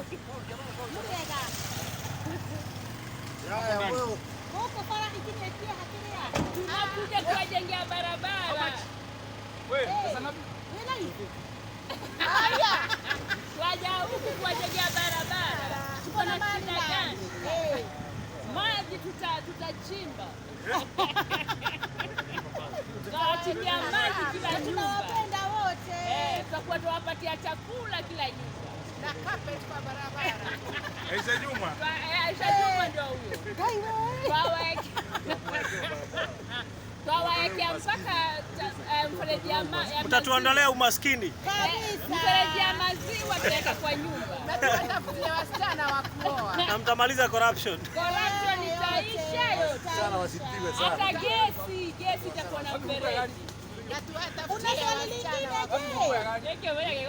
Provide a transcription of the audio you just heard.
Mũrĩega? Haya, wewe. Gũkũ bara ikinyĩtie hakĩrĩa. Tunakuja kuwajengea barabara. Wĩna riko? Twaja huku kuwajengea barabara. Tuko na shida gani? Eh. Maji tutachimba. Tutawachimbia maji kila nyumba. Tunawapenda wote. Eh, tutakuwa tuwapatia chakula kila nyumba. Na carpet kwa barabara. Aisha Juma. Aisha Juma ndio huyo. Ngai we. Twawaekea mpaka mfereji ya maziwa. Mtatuondolea umaskini. Kabisa. Mfereji ya maziwa tutaweka kwa nyumba. Na tuwatafutie wasichana wa kuoa. Na mtamaliza corruption. Corruption itaisha yote. Sana wasipigwe sana. Hata gesi itakuwa na mfereji. Na tuwatafutie Una swali wasichana lingine wa kuoa. je? Weke wewe.